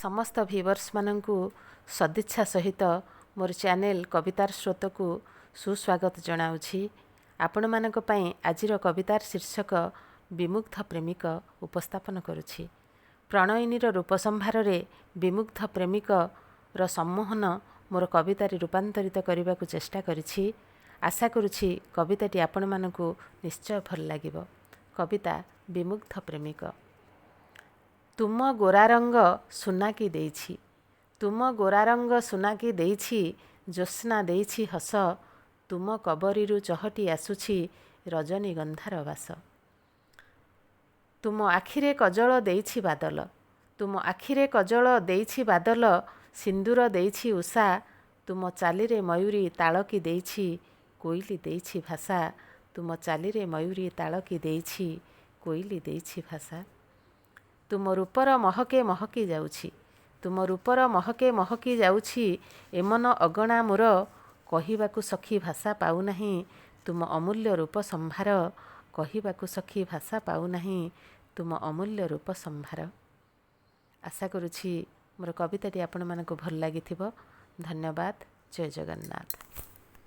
ସମସ୍ତ ଭିଉଅର୍ସମାନଙ୍କୁ ସଦିଚ୍ଛା ସହିତ ମୋର ଚ୍ୟାନେଲ୍ କବିତାର ସ୍ରୋତକୁ ସୁସ୍ୱାଗତ ଜଣାଉଛି। ଆପଣମାନଙ୍କ ପାଇଁ ଆଜିର କବିତାର ଶୀର୍ଷକ ବିମୁଗ୍ଧ ପ୍ରେମିକ ଉପସ୍ଥାପନ କରୁଛି। ପ୍ରଣୟିନୀର ରୂପ ସମ୍ଭାରରେ ବିମୁଗ୍ଧ ପ୍ରେମିକର ସମ୍ମୋହନ ମୋର କବିତାରେ ରୂପାନ୍ତରିତ କରିବାକୁ ଚେଷ୍ଟା କରିଛି। ଆଶା କରୁଛି କବିତାଟି ଆପଣମାନଙ୍କୁ ନିଶ୍ଚୟ ଭଲ ଲାଗିବ। କବିତା ବିମୁଗ୍ଧ ପ୍ରେମିକ। ତୁମ ଗୋରା ରଙ୍ଗ ସୁନାକି ଦେଇଛି, ତୁମ ଗୋରା ରଙ୍ଗ ସୁନାକି ଦେଇଛି, ଜ୍ୟୋତ୍ସ୍ନା ଦେଇଛି ହସ, ତୁମ କବରୀରୁ ଚହଟି ଆସୁଛି ରଜନୀଗନ୍ଧାର ବାସ। ତୁମ ଆଖିରେ କଜଳ ଦେଇଛି ବାଦଲ, ତୁମ ଆଖିରେ କଜଳ ଦେଇଛି ବାଦଲ, ସିନ୍ଦୁର ଦେଇଛି ଉଷା, ତୁମ ଚାଲିରେ ମୟୂରୀ ତାଳକି ଦେଇଛି, କୋଇଲି ଦେଇଛି ଭାଷା, ତୁମ ଚାଲିରେ ମୟୂରୀ ତାଳକି ଦେଇଛି, କୋଇଲି ଦେଇଛି ଭାଷା। ତୁମ ରୂପର ମହକେ ମହକି ଯାଉଛି, ତୁମ ରୂପର ମହକେ ମହକି ଯାଉଛି ଏମନ ଅଗଣା ମୋର, କହିବାକୁ ସଖୀ ଭାଷା ପାଉନାହିଁ ତୁମ ଅମୂଲ୍ୟ ରୂପ ସମ୍ଭାର, କହିବାକୁ ସଖୀ ଭାଷା ପାଉନାହିଁ ତୁମ ଅମୂଲ୍ୟ ରୂପ ସମ୍ଭାର। ଆଶା କରୁଛି ମୋର କବିତାଟି ଆପଣମାନଙ୍କୁ ଭଲ ଲାଗିଥିବ। ଧନ୍ୟବାଦ। ଜୟ ଜଗନ୍ନାଥ।